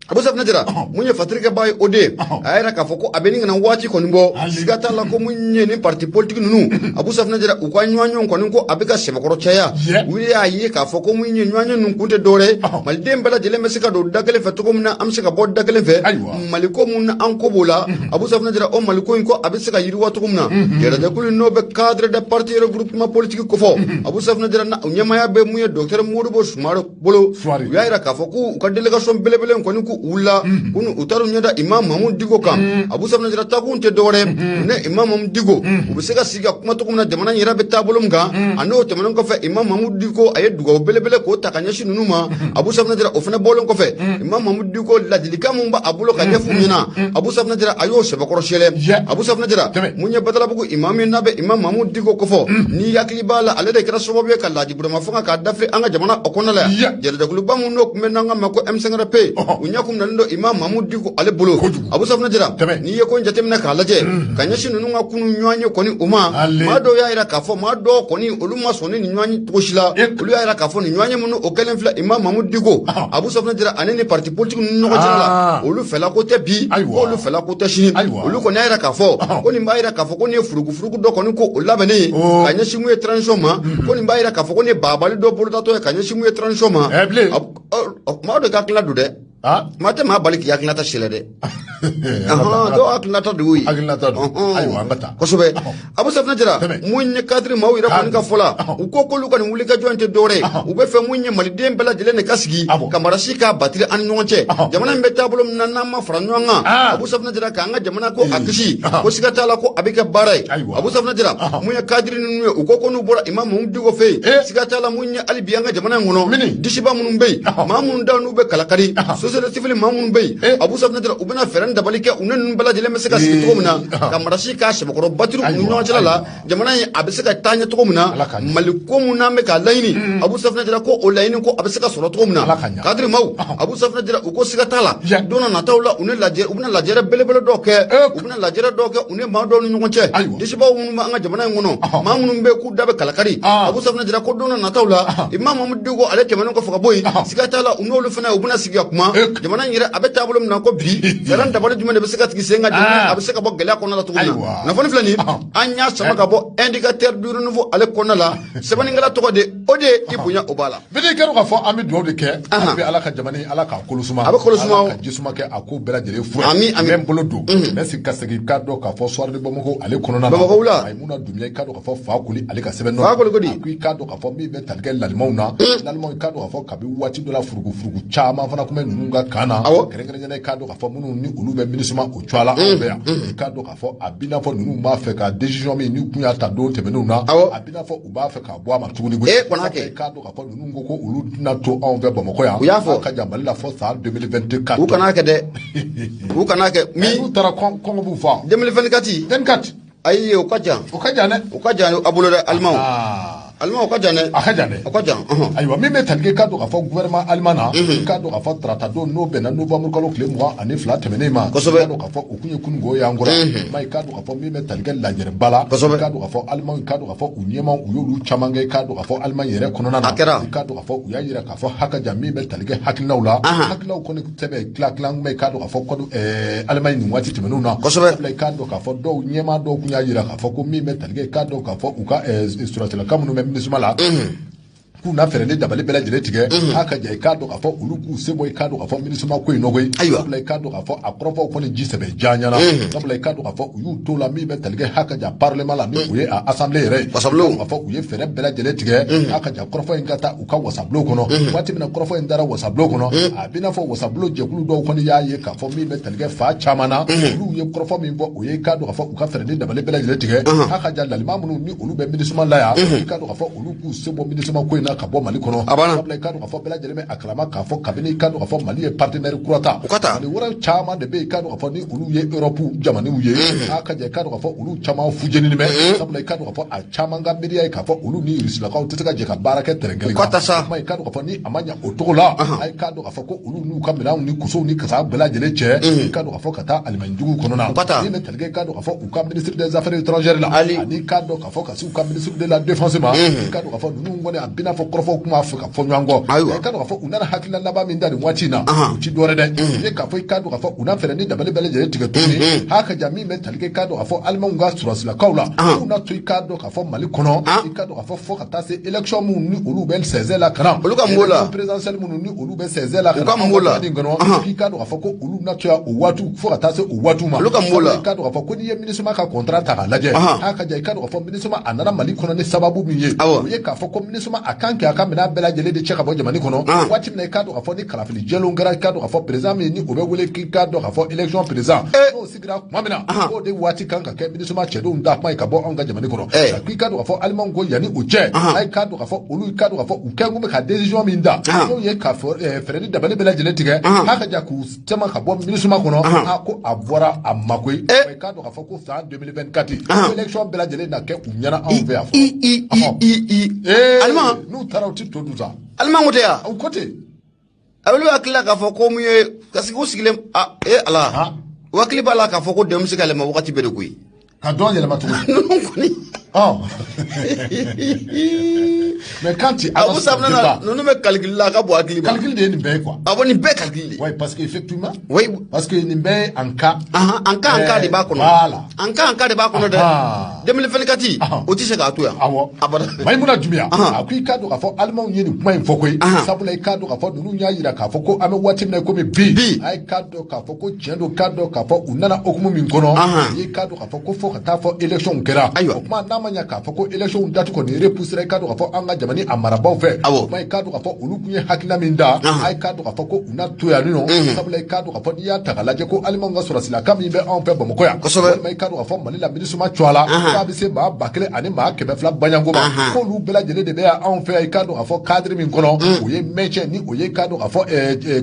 Abu Safinɛ Jara mun ye fatirikɛba ye o de ye, a y'a yira k'a fɔ ko a bɛ nin kana waati kɔni bɔ, siga t'a la ko mun ye nin parti politique ninnu, Abu Safinɛ Jara u ka ɲɔgɔn kɔni ko a bɛ ka sɛbɛkɔrɔ caya. U y'a ye k'a fɔ ko mun ye ɲɔgɔn ninnu kun tɛ dɔwɛrɛ ye, maliden bɛɛ lajɛlen bɛ se ka don da kelen fɛ cogo min na, an bɛ se ka bɔ da kelen fɛ, maliko mun na an ko b'o la. Abu Safinɛ Jara o maliko in ko a bɛ se ka yiriwa cogo min na, jɛrɛjɛkulu n'o bɛ cadre de parti regroupement politique kofɔ, Abu Safinɛ Jara ɲɛmaaya bɛ mun ye docteur Modibo Sumare bolo, u y'a yira k'a fɔ k'u ka délégation belebele kɔni k'u wulila k'u u taar'u ɲɛda imam Mamudu Diko kan. Abu Safinɛ Jara taakun tɛ dɔwɛrɛ ne imam Mamudu Diko u bɛ se ka sigi ka kuma cogo min na jamana in yɛrɛ bɛ taabolo min kan, a n'o tɛmɛnen kɔfɛ imam Mamudu Diko a ye dugawu belebele k'o ta ka ɲɛsin ninnu ma. Abu Safinɛ Jara o fana bɔlen kɔfɛ, imam Mamudu Diko ladilikan mun b'a bolo ka ɲɛf'u ɲɛna, Abu Safinɛ Jara a y'o sɛbɛkɔrɔ sɛlɛ. Abu Safinɛ Jara mun ye Badalabugu imam ye n'a bɛ imam Mamudu Diko kofɔ, n'i hakili b'a la ale de kɛra sababu ye ka Laji Burama fanga k'a dafiri an ka jamana o kɔnɔna la yan. Jɛrɛjɛkuluba minnu n'o tun bɛ n'an k'a ma ko M5RP, u ɲɛ kun minɛlen don Imam Mahmoud Dicko ale bolo. Abu Safunɛ Jara, n'i ye ko in jateminɛ k'a lajɛ ka ɲɛsin ninnu ka kunu ɲɔgɔn ye kɔni u ma, maa dɔw y'a jira k'a fɔ maa dɔw kɔni olu ma sɔn ni nin ɲɔgɔn ye cogo si la. Olu y'a jira k'a fɔ nin ɲɔgɔn ye minnu o kɛlen filɛ Imam Mahmoud Dicko, Abu Safunɛ Jara, ani ni parti politique ninnu ɲɔgɔn cɛla la, olu fɛla ko tɛ bi, olu fɛla ko tɛ sini. Olu kɔni y'a jira k'a fɔ ko nin b'a jira k'a fɔ ko nin ye furugufurugu dɔ kɔni ko o labɛnnen ye ka ɲɛsin mun ye transition ma, ko nin b'a jira k'a fɔ ko nin ye baabali dɔ bolodatɔ ye ka ɲɛsin mun ye transition ma. Maa dɔ ka hakilina don dɛ, maa tɛ maa bali k'i hakilinata sɛlɛ dɛ. Dɔw hakilinata de y'o ye. Kosɛbɛ. Abu Safunɛ Jara, mun ye cadre maaw yɛrɛ kɔni ka fɔ la, u ko k'olu ka nin wulikajɔ in tɛ dɔwɛrɛ ye, u bɛ fɛ mun ye maliden bɛɛ lajɛlen de ka sigi ka marasi k'a batiri an ni ɲɔgɔn cɛ. Jamana in bɛ taabolo min na, n'an ma fara ɲɔgɔn kan, Abu Safunɛ Jara, k'an ka jamana ko a kisi, ko siga t'a la ko a bɛ kɛ baara ye. Abu Safunɛ Jara, mun ye cadre ninnu ye, u ko ko n'u bɔra Imam Mahmoud Dicko fɛ yen, siga t'a la mun ye hali bi an ka jamana in kɔnɔ disiba minnu bɛ yen, maa minnu da n'u bɛ kalakari, société civile maa minnu bɛ yen, Abu Safunɛ Jara, u bɛna fɛɛrɛ ni dabali kɛ u ni ninnu bɛɛ lajɛlen bɛ se ka sigi cogo min na ka marasi k'a sɛbɛkɔrɔ batiri u ni ɲɔgɔn cɛla la, jamana in a bɛ se ka taa ɲɛ cogo min na, Mali ko mun n'an bɛ k'a laɲini, Abu Safunɛ Jara, ko o laɲini ko a bɛ se ka sɔrɔ cogo min na. Cadre maaw, Abu Safunɛ Jara, u ko siga t'a la don na nataw la, u ni lajɛ, u bɛna lajɛrɛ belebele dɔw kɛ, u bɛna lajɛrɛ dɔw kɛ u ni maa dɔw ni ɲɔgɔn cɛ, disibaw minnu b'an ka jamana in kɔnɔ, maa minnu bɛ k'u da bɛ kalakari. Abu Safunɛ Jara ko don na nataw la, Imam Mahmoud Dicko ale tɛmɛnen kɔfɛ ka bɔ yen, siga t'a la u n'olu fana u bɛna sigi ka kuma jamana in yɛrɛ a bɛ taabolo min na ko bi, fɛɛrɛ dabali jumɛn de bɛ se ka tigɛ sen kan, jamana a bɛ se ka bɔ gɛlɛya kɔnɔna la cogo min na. Kunnafoni filɛ nin, an y'a sama ka bɔ Indicateur du Renouveau ale kɔnɔna la, sɛbɛnnikɛla tɔgɔ de o de i bonya o b'a la. Bidi kɛra k'a fɔ an bɛ dugawu de kɛ, an bɛ Ala ka jamana Ala k'a kolo suma, a bɛ kolo suma, Ala ka jisuma kɛ a ko bɛɛ lajɛlen fura. Ami ami. N bɛ n bolo don, n bɛ segin ka segin k'a dɔn k'a fɔ Soir de Bamako ale kɔnɔna na. Bamakɔ la. Mayimuna Dunbiya, i k'a dɔn k'a fɔ Fakoli ale ka sɛbɛn nɔ. Fakoli ko di? A ko i k'a dɔn k'a fɔ min bɛ tali kɛ lalimaw na, lalimaw i k'a dɔn k'a fɔ kabi waati dɔ la furugufurugu caman fana tun bɛ ninnu ka kan na. Kɛrɛnkɛrɛnnenya i k'a dɔn k'a fɔ minnu ni olu bɛ MINUSMA o cogoya la anw fɛ yan, i k'a dɔn k'a fɔ a b'i n'a fɔ ninnu b'a fɛ ka décision min n'u kun y'a ta don tɛmɛnenw na, a b'i n'a fɔ u b'a fɛ k'a bɔ a ma tuguni koyi. I k'a dɔn k'a fɔ ninnu ko ko olu tɛna to anw fɛ Bamakɔ yan. U y'a fɔ. Ka jan Mali la fɔ san 2024. U kana kɛ dɛ, u kana kɛ. Min n'u taara kɔngɔ b'u fa. 2024. 24. Ayi, o ka jan. O ka jan dɛ. O ka jan a bolo dɛ, Alimaw. Alimaw, o ka jan dɛ. A ka jan dɛ. O ka jan. Ayiwa, min bɛ tali kɛ k'a dɔn k'a fɔ gouvernement allemand na, k'a dɔn k'a fɔ tarata don n'o bɛnna novembre kalo tile 22 tɛmɛnen ma. Kosɛbɛ. K'a dɔn k'a fɔ o kun ye kununko y'an kɔrɔ. Ma i k'a dɔn k'a fɔ min bɛ tali kɛ lajɛrɛba la. Kosɛbɛ. K'a dɔn k'a fɔ allemand, k'a dɔn k'a fɔ u ɲɛmaaw u y'olu caman kɛ, k'a dɔn k'a fɔ Allemagne yɛrɛ kɔnɔna na. A kɛra. K'a dɔn k'a fɔ u y'a jira k'a fɔ haka jan min bɛ tali kɛ hakilinaw la. Hakilinaw kɔni sɛbɛn tila tila bɛ k'a dɔn k'a fɔ kɔni Allemagne nin waati tɛmɛnenw na. Kosɛbɛ. Sabula i k'a dɔn k'a fɔ dɔw ɲɛmaa dɔw kun y'a jira k'a fɔ ko min bɛ tali kɛ k'a dɔn k'a fɔ u ka sɔrɔsilaka minnu bɛ MINUSMA la, k'u na fɛɛrɛ ni dabali bɛɛ lajɛlen tigɛ a ka ja i k'a dɔn k'a fɔ olu k'u se bɔ i k'a dɔn k'a fɔ MINUSMA ko in nɔ koyi. Sabula i k'a dɔn k'a fɔ a kɔrɔfɔw kɔni ji sɛbɛ diya ɲɛna. Sabula i k'a dɔn k'a fɔ u y'u to la min bɛ tali kɛ haka ja parlement la ni o ye a assemblée yɛrɛ ye. Wasabulon. K'a fɔ u ye fɛɛrɛ bɛɛ lajɛlen tigɛ a ka ja kɔrɔfɔ in ka taa u ka wasabulon kɔnɔ. Waati min na kɔrɔfɔ in dara wasabulon kɔnɔ, a b'i n'a fɔ wasabulon jɛkulu dɔw kɔni y'a ye k'a fɔ min bɛ tali kɛ fa caman na, olu ye kɔrɔfɔ min fɔ o ye i k'a dɔn k'a fɔ u ka fɛɛrɛ ni dabali bɛɛ lajɛlen tigɛ a ka ja lalima minnu ni olu bɛ MINUSMA la yan, i k'a dɔn k'a fɔ olu k'u se bɔ MINUSMA ko in na ka bɔ Mali kɔnɔ. Sabula i k'a dɔn k'a fɔ bɛɛ lajɛlen bɛ a kalama k'a fɔ kabini i k'a dɔn k'a fɔ Mali ye partenaire kura ta. U ka ta. Mali wɛrɛ caman de bɛ yen i k'a dɔn k'a fɔ ni olu ye Europe jamanaw ye, a ka jɛ i k'a dɔn k'a fɔ olu caman fujeninen bɛ. Sabula i k'a dɔn k'a fɔ a caman ka miiriya ye k'a fɔ olu ni Rusilakaw tɛ se ka jɛ ka baara kɛ terrain kelen kan. U ka ta sa. I k'a dɔn k'a fɔ ni a ma ɲɛ o cogo la, a k'a dɔn k'a fɔ ko olu n'u ka minɛnw ni kosow ni kasa bɛɛ lajɛlen cɛ, i k'a dɔn k'a fɔ ka taa Alimaɲi juguw kɔnɔ na. U ka ta. Min bɛ tali kɛ i k'a dɔn k'a fɔ u ka ministre des affaires étrangères la, ani k'a dɔn k'a fɔ ka se u ka ministre de la défense ma, i k'a dɔn k'a fɔ ninnu kɔni a b'i n'a fɔ kɔrɔfɔw tun b'a fɛ ka fɔ ɲɔgɔn kɔ. Ayiwa. I k'a dɔn k'a fɔ u nana hakilina laban min da nin waati in na, o ti dɔwɛrɛ dɛ, u ye k'a fɔ i k'a dɔn k'a fɔ u na fɛɛrɛ ni dabali bɛɛ lajɛlen tigɛ tuguni ha ka ja min bɛ tali kɛ i k'a dɔn k'a fɔ Alimanw ka sɔrɔsilakaw la, k'u na to i k'a dɔn k'a fɔ Mali kɔnɔ, i k'a dɔn k'a fɔ fo ka taa se élection minnu ni olu bɛ sɛnsɛn la ka na. Olu ka mun b'o la? Élection présidentielle minnu ni olu bɛ sɛnsɛn la ka na. U ka mun b'o la? Kɔnɔ k'i k'a dɔn k'a fɔ ko olu na to yan o waatiw fo ka taa se o waatiw ma. Olu ka mun b'o la? I k'a dɔn k'a fɔ ko n'i ye MINUSMA ka contrat ta k'a lajɛ, ha ka ja i k'a dɔn k'a fɔ MINUSMA a nana Mali kɔnɔ ni sababu min ye, o ye k'a fɔ ko MINUSMA a kan k'a ka minɛn bɛɛ lajɛlen de cɛ ka bɔ jamana kɔnɔ waati min na i k'a dɔn k'a fɔ ni kalafili jɛlenw kɛra, i k'a dɔn k'a fɔ président min ni o bɛ wele k'i k'a dɔn k'a fɔ élection président n'o sigira tuma min na, k'o de waati kan ka kɛ MINUSMA cɛdenw da kuma ye ka bɔ anw ka jamana kɔnɔ. K'i k'a dɔn k'a fɔ Alimanw ko yanni o cɛ, a ye k'a dɔn k'a fɔ olu i k'a dɔn k'a fɔ u kɛn kun bɛ ka décision min da, n'o ye k'a fɔ fɛɛrɛ ni dabali bɛɛ lajɛlen tigɛ k'a ka ja k'u caman ka bɔ MINUSMA kɔnɔ, a ko a bɔra a ma koyi. I k'a dɔn k'a fɔ ko san 2024 élection bɛɛ lajɛlen na kɛ u ɲɛna anw fɛ yan fɔlɔ. Alima. N'u taara u ti to dun sa. Aliman ko tɛ yan. U ko ten. Olu hakili la k'a fɔ ko mun ye parce que u sigilen a e Ala. U hakili b'a la k'a fɔ ko dɛmɛ bɛ se ka yɛlɛma wagati bɛɛ de koyi. Ka dɔn yɛlɛma cogo di. Ninnu kɔni. Mais quand tu Abu Safunɛ ninnu bɛ calcul la a ka bon hakili ma. Calcul de ye nin bɛɛ ye quoi. Awɔ nin bɛɛ calcul de. Oui, parce que effectivement. Oui. Parce que nin bɛɛ ye en cas. En cas en cas de b'a kɔnɔ. Voilà. En cas en cas de b'a kɔnɔ dɛ. 2024 o tɛ se k'a to yan. Awɔ. Abada. Mayimuna Dunbiya. A ko i k'a dɔn k'a fɔ Alimanw ye nin kuma in fɔ koyi. Sabula i k'a dɔn k'a fɔ ninnu y'a jira k'a fɔ ko an bɛ waati min na komi bi. Bi. A ye k'a dɔn k'a fɔ ko tiɲɛ don k'a dɔn k'a fɔ u nana hokumu min kɔnɔ. I k'a dɔn k'a fɔ ko fo ka taa fɔ élection kɛra. Ayiwa. O kuma n'a ma ɲɛ k'a fɔ ko élection date kɔni repoussera i k'a dɔn k'a fɔ an ka jamana a marabaaw fɛ. Awɔ. O kuma i k'a dɔn k'a fɔ olu tun ye hakilina min da. A ye k'a dɔn k'a fɔ ko u na to yan nɔ. Sabula i k'a dɔn k'a fɔ n'i y'a ta k'a lajɛ ko Alimanw ka sɔrɔsilaka min bɛ anw fɛ Bamakɔ yan. Kosɛbɛ. Walima i k'a dɔn k'a fɔ Mali la MINUSMA cɔ a la. K'a bɛ se maa 1200 baɲanko ma. K'olu bɛɛ lajɛlen de bɛ yan anw fɛ yan i k'a dɔn k'a fɔ cadre min kɔnɔ. O ye maintien ni o ye i k'a dɔn k'a fɔ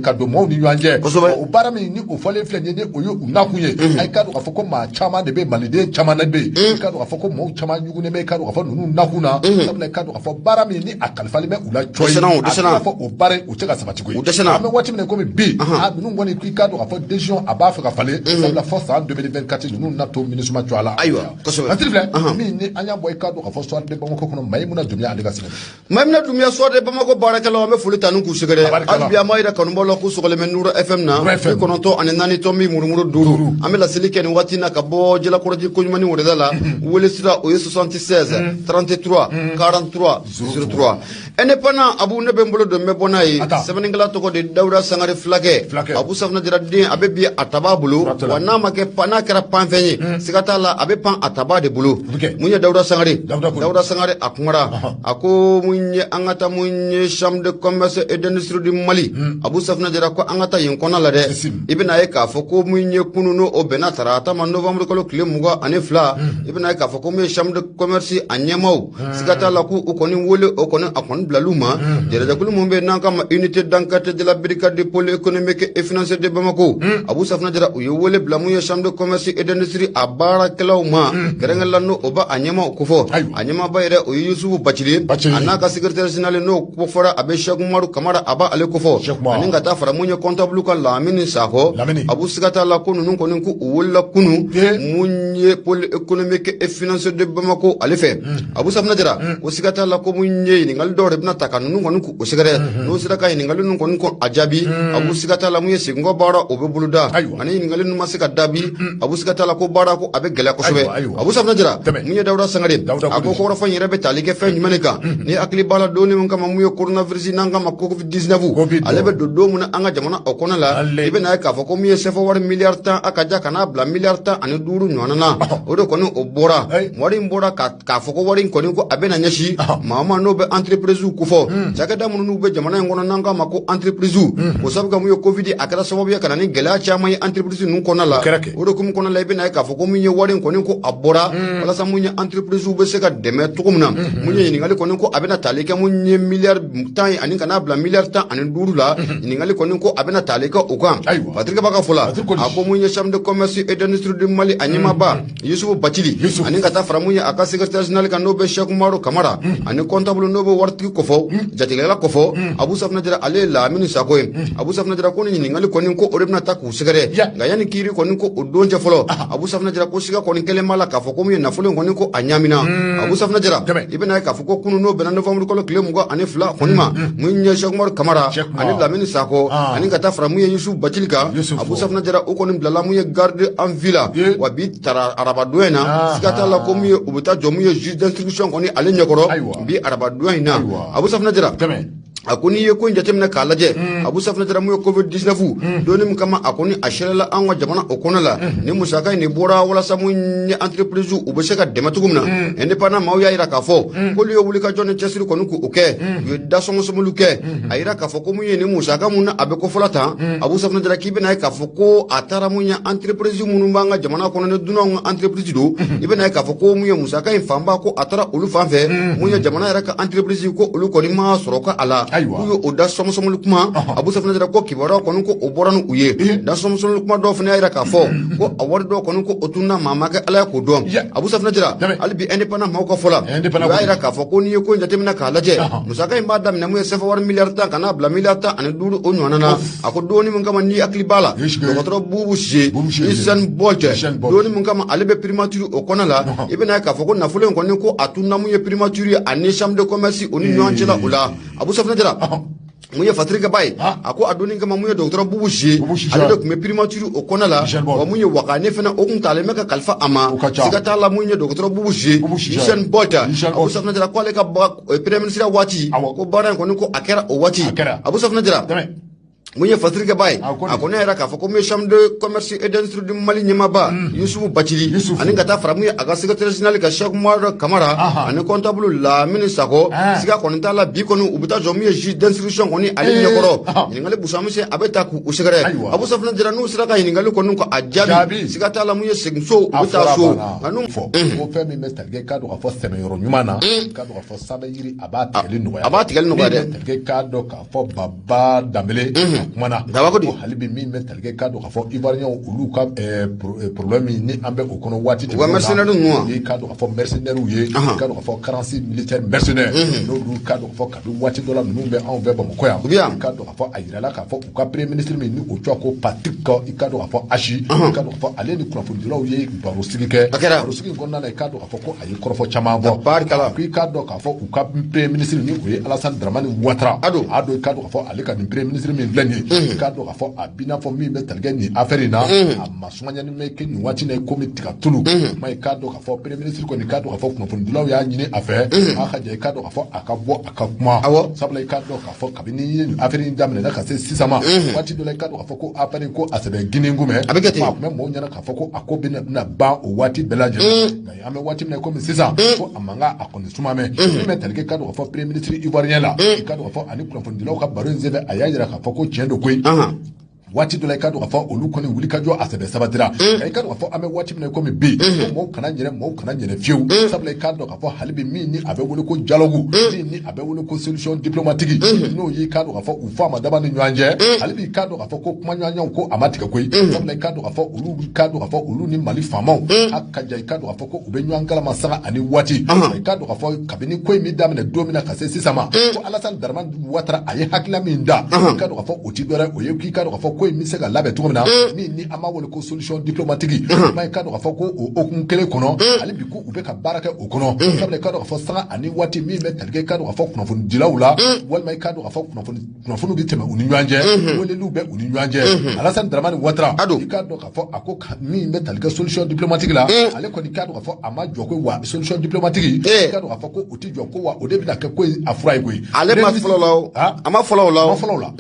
ka don maaw ni ɲɔgɔn cɛ. Kosɛbɛ. O baara min ni o fɔlen filɛ nin ye ni o ye u nakun ye. A ye k'a dɔn k'a fɔ ko maa caman de bɛ Maliden caman de bɛ yen. I k'a dɔn k'a fɔ ko maaw caman ɲugunnen bɛ i k'a dɔn k'a fɔ ninnu nakun na. Sabula i k'a dɔn k'a fɔ baara min ni a kalifalen bɛ u la cɔ ye. O dɛsɛra. A b'a fɔ o baara in o tɛ ka sabati koyi. O dɛsɛra. An bɛ waati min na komi bi. A ninnu kɔni k'i k'a dɔn k'a fɔ décision a b'a fɛ ka falen. Sabula fɔ san 2024 ninnu na to MINUSMA cɔ a la. Ayiwa kosɛbɛ. Matigi filɛ min ni an y'a bɔ i k'a dɔn k'a fɔ Soir de Bamako kɔnɔ Mayimuna Dunbiya ale ka sɛbɛn. Mayimuna Dunbiya Soir de Bamako baarakɛlaw an bɛ foli ta ni k'u sɛgɛrɛ. Hali bi an b'a yira kanubaw la k'u sɔgɔlen bɛ Nuru FM na. 94.5. An bɛ laseli kɛ nin waati in na ka bɔ Jalakɔrɔji Koɲumani wɛrɛda la. Wele sira o ye 76 33 43 03. Indépendant Abu ne bɛ n bolo don n bɛ bɔ n'a ye. Sɛbɛnnikɛla tɔgɔ de Dawuda Sangare Fulakɛ. Abu Safunɛ Jara den a bɛ bi a taba bolo. Wa n'a ma kɛ n'a kɛra panfɛn ye siga t'a la a bɛ pan a taba de bolo. Mun ye Dawuda Sangare? Dawuda Sangare a kumara. A ko mun ye an ka taa mun ye chambre de commerce et d'industrie du Mali. Abu Safunɛ Jara ko an ka taa yen kɔnɔ la dɛ. I bɛna ye k'a fɔ ko mun ye kunun n'o bɛnna tarata ma novembre kalo tile 22. I bɛna ye k'a fɔ ko mun ye chambre de commerce a ɲɛmaaw siga t'a la k'u kɔni wele o kɔni a kɔni bilal'u ma. Jɛrɛjɛkulu mun bɛ yen n'an k'a ma unité d'enquête de la brigade du pôle économique et financier de Bamako. Abu Safunɛ Jara u ye wele bila mun ye chambre de commerce et d'industrie a baarakɛlaw ma. Kɛrɛnkɛrɛnla n'o o b'a a ɲɛmaaw kofɔ. A ɲɛmaaba yɛrɛ o ye Yusufu Bacili. A n'a ka secrétaire général n'o kofɔra a bɛ Cheikh Umaru Kamara a b'ale kofɔ. Ani ka taa fara mun ye comptable ka Lamini Sakɔ. Abu siga t'a la ko ninnu kɔni ko u welela kunun mun ye pôle économique et financier de Bamako ale fɛ. Abu Safunɛ Jara ko siga t'a la ko mun ye ɲininkali dɔw de bɛna ta ka ninnu kɔni k'u sɛgɛrɛ. N'u sera ka ɲininkali ninnu kɔni a jaabi. Abu siga t'a la mun ye seginkɔ baara o bɛ boloda. Ani ɲininkali ninnu ma se ka daabi. Abu siga t'a la ko baara ko a bɛ gɛlɛya kosɛbɛ. Abu Safunɛ Jara mun ye Dawuda Sangare a ko kɔrɔfɔ in yɛrɛ bɛ tali kɛ fɛn jumɛn de kan. Ni hakili b'a la donni min kama mun ye coronavirus n'an k'a ma COVID-19 ale bɛ don don min na an ka jamana o kɔnɔ la. I bɛna ye k'a fɔ ko mun ye CFA wari miliyari 10 a ka ja ka n'a bila miliyari 15 ɲɔgɔnna na. O de kɔni o bɔra. Wari in bɔra k'a fɔ ko wari in kɔni ko a bɛna ɲɛsin maa ma n'o bɛ entreprise kofɔ. Cakɛda minnu n'u bɛ jamana in kɔnɔ n'an k'a ma ko entreprise. O sabu ka mun ye COVID a kɛra sababu ye ka na ni gɛlɛya caman ye entreprise ninnu kɔnɔna la. O de hukumu kɔnɔna la i bɛna ye k'a fɔ ko mun ye wari in kɔni ko a bɔra walasa mun ye entreprise bɛ se ka dɛmɛ cogo min na. Mun ye ɲininkali kɔni ko a bɛna tali kɛ mun ye miliyari 10 ye ani ka n'a bila miliyari 15 la. Ɲininkali kɔni ko a bɛna tali kɛ o kan. Patrick b'a ka fɔ la a ko mun ye chambre de commerce et d'industrie du Mali a ɲɛmaaba Yusufu Bacili ani ka taa fara mun ye a ka secrétaire général kan n'o bɛ Cheikh Umaru Kamara ani comptable n'o bɛ waritigi kofɔ jatigɛla kofɔ. Abu Safunɛ Jara ale ye Lamini Sako ye. Abu Safunɛ Jara ko ni ɲininkali kɔni ko o de bɛna ta k'u sɛgɛrɛ. Nka yanni kiiri kɔni ko o don cɛ fɔlɔ. Abu Safunɛ Jara ko siga kɔni kɛlen b'a la k'a fɔ ko mun ye nafolo in kɔni ko a ɲaamina. Abu Safunɛ Jara i bɛna ye k'a fɔ ko kunun n'o bɛnna novembre kalo tile 22 kɔni ma mun ye Cheikh Umaru Kamara ani Lamini Sako ani ka taa fara mun ye Yusufu Bacili kan. Abu Safunɛ Jara o kɔni bilala mun ye garde en vie la. Wa bi tara arabadon in na siga t'a la ko mun ye u bɛ taa jɔ mun ye juge d'instruction kɔni ale ɲɛkɔrɔ bi arabadon in na. Abu Safunɛ Jara a ko n'i ye ko in jateminɛ k'a lajɛ. Abu Safunɛ Jara mun ye COVID-19 donni min kama a kɔni a sɛrɛla an ka jamana o kɔnɔ la. Ni musaka in de bɔra walasa mun ye entreprise u bɛ se ka dɛmɛ cogo min na. Indépendant maaw y'a jira k'a fɔ k'olu ye wulikajɔ ni cɛsiri kɔni k'o kɛ. U ye dasɔngɔsɔmɔliw kɛ. A yira k'a fɔ ko mun ye nin musaka mun na a bɛ kofɔla tan. Abu Safunɛ Jara k'i bɛna ye k'a fɔ ko a taara mun ye entreprise minnu b'an ka jamana kɔnɔ ni dunanw ka entreprise don. I bɛna ye k'a fɔ ko mun ye musaka in fanba ko a taara olu fan fɛ. Mun ye jamana yɛrɛ ka entreprise ko olu kɔni ma sɔrɔ ka a la. K'u ye o da sɔmɔsɔmɔli kuma Abu Safinɛ Jara ko kibaruya kɔni ko o bɔra ni u ye da sɔmɔsɔmɔli kuma dɔw fana y'a jira k'a fɔ ko a wari dɔw kɔni ko o tununna maa ma kɛ Ala ye k'o dɔn Abu Safinɛ Jara hali bi indépendant maaw ka fɔ la u y'a jira k'a fɔ ko n'i ye ko in jateminɛ k'a lajɛ musaka in b'a daminɛ mun ye sefa wari miliyari 10 ka n'a bila miliyari 15 o ɲɔgɔnna na a ko donni min kama n'i hakili b'a la dɔgɔtɔrɔ Bubu Sise Usain Bolt donni min kama ale bɛ primature o kɔnɔ la i bɛna ye k'a fɔ ko nafolo in kɔni ko a tununna mun ye primature ani chambre de commerce o ni ɲɔgɔn cɛla o la Abu Safinɛ Jara mun ye fatirikɛba ye a ko a donni kama mun ye dɔgɔtɔrɔ Bubu Sise ale de tun bɛ primature o kɔnɔ la wa mun ye wakane fana o tun talen bɛ ka kalifa a ma siga t'a la mun ye dɔgɔtɔrɔ Bubu Sise Usain Bolt Abu Safinɛ Jara ko ale ka premier ministre waati ko baara in kɔni ko a kɛra o waati Abu Safinɛ Jara mun ye fatirikɛba ye a ko ne yɛrɛ k'a fɔ ko mun ye chambre de commerce et d'industrie du Mali ɲɛmaaba Yusufu Bacili ani ka taa fara mun ye a ka secrétaire général ka Cheikh Umaru Kamara ani comptable Lamini Sakɔ siga kɔni t'a la bi kɔni u bɛ taa jɔ mun ye juge d'instruction kɔni ale ɲɛkɔrɔ ɲininkali busamisɛn a bɛ taa k'u sɛgɛrɛ Abu Safinɛ Jara n'u sera ka ɲininkali kɔni ko a jaabi siga t'a la mun ye segin so u bɛ taa so nka n'u fɔ ko fɛn min bɛ tali kɛ k'a dɔn k'a fɔ sɛmɛyɔrɔ ɲuman na k'a dɔn k'a fɔ sanbɛ yiri a b'a tigɛli nɔgɔya a b'a tigɛli nɔgɔya dɛ tali kɛ k'a dɔn k'a fɔ Baba Danbele a kumana ko hali bi min bɛ tali kɛ k'a dɔn k'a fɔ Ivoirien olu ka problème min ni an bɛ o kɔnɔ waati tɛmɛnenw na mercenaires ninnu k'a dɔn k'a fɔ mercenaires ye k'a dɔn k'a fɔ 46 militaires mercenaires n'olu k'a dɔn k'a fɔ kabi waati dɔ la ninnu bɛ anw fɛ Bamakɔ yan k'a dɔn k'a fɔ a yirala k'a fɔ u ka premier ministre min ni o tɔgɔ ko Patrick i k'a dɔn k'a fɔ Achi i k'a dɔn k'a fɔ ale ni kunnafonidilaw ye barosigi kɛ barosigi in kɔnɔna na i k'a dɔn k'a fɔ ko a ye kɔrɔfɔ caman fɔ ko i k'a dɔn k'a fɔ u ka premier ministre ni o ye Alassane Dramane Ouattara a don i k'a dɔn k'a fɔ ale ka nin premier ministre min filɛ nin ye i k'a dɔn k'a fɔ a b'i n'a fɔ min bɛ tali kɛ nin affaire in na a ma sumaya ni bɛ kɛ nin waati in na komi tiga tulu kuma i k'a dɔn k'a fɔ premier ministre kɔni k'a dɔn k'a fɔ kunnafonidilaw y'a ɲini a fɛ a ka jɛ i k'a dɔn k'a fɔ a ka bɔ a ka kuma sabula i k'a dɔn k'a fɔ kabini nin affaire in daminɛna ka se sisan ma waati dɔ la i k'a dɔn k'a fɔ ko affaire in ko a sɛbɛn gini kunbɛn a bɛ kɛ ten a tun bɛ mɔgɔw ɲɛna k'a fɔ ko a ko bɛna ban o waati bɛɛ lajɛlen nka an bɛ waati min na komi sisan ko a mankan a kɔni suma mɛ min bɛ tali kɛ k'a dɔn k'a fɔ premier ministre ivoirien la i k'a dɔn k'a fɔ ani kunnafonidilaw ka baro in senfɛ a y'a jira k'a fɔ ko tiɲɛ don koyi waati dɔ la i k'a dɔn k'a fɔ olu kɔni wuli ka jɔ a sɛbɛ sabatira nka i k'a dɔn k'a fɔ an bɛ waati min na komi bi ko mɔgɔw kana ɲinɛ mɔgɔw kana ɲinɛ fiyewu sabula i k'a dɔn k'a fɔ hali bi min ni a bɛ wele ko dialogue min ni a bɛ wele ko solution diplomatique n'o ye i k'a dɔn k'a fɔ u faama dama ni ɲɔgɔn cɛ hali bi i k'a dɔn k'a fɔ ko kumaɲɔgɔnyaw ko a ma tigɛ koyi sabula i k'a dɔn k'a fɔ olu i k'a dɔn k'a fɔ olu ni Mali faamaw a ka ja i k'a dɔn k'a fɔ ko u bɛ ɲɔgɔn kalama sanga ani waati i k'a dɔn k'a fɔ kabini ko in bɛ daminɛ don min na ka se sisan ma ko Alassane Dramane Ouattara a ye hakilina min da i k'a dɔn k'a fɔ o ti dɔwɛrɛ o ye k'i k'a dɔn k'a fɔ ko in bɛ se ka labɛn cogo min na min ni an b'a wele ko solution diplomatique ma i k'a dɔn k'a fɔ ko o hokumu kelen kɔnɔ hali bi ko u bɛ ka baara kɛ o kɔnɔ sabula i k'a dɔn k'a fɔ sanga ani waati min bɛ tali kɛ i k'a dɔn k'a fɔ kunnafonidilaw la walima i k'a dɔn k'a fɔ kunnafoniw bɛ tɛmɛ u ni ɲɔgɔn cɛ weleliw bɛ u ni ɲɔgɔn cɛ Alassane Dramane Ouattara i k'a dɔn k'a fɔ a ko min bɛ tali kɛ solution diplomatique la ale kɔni k'a dɔn k'a fɔ a ma jɔ ko wa solution diplomatique i k'a dɔn k'a fɔ ko o ti jɔ ko wa o de bɛna kɛ ko a fura ye koyi ale ma fɔlɔ la o a ma fɔlɔ o la a ma fɔlɔ o la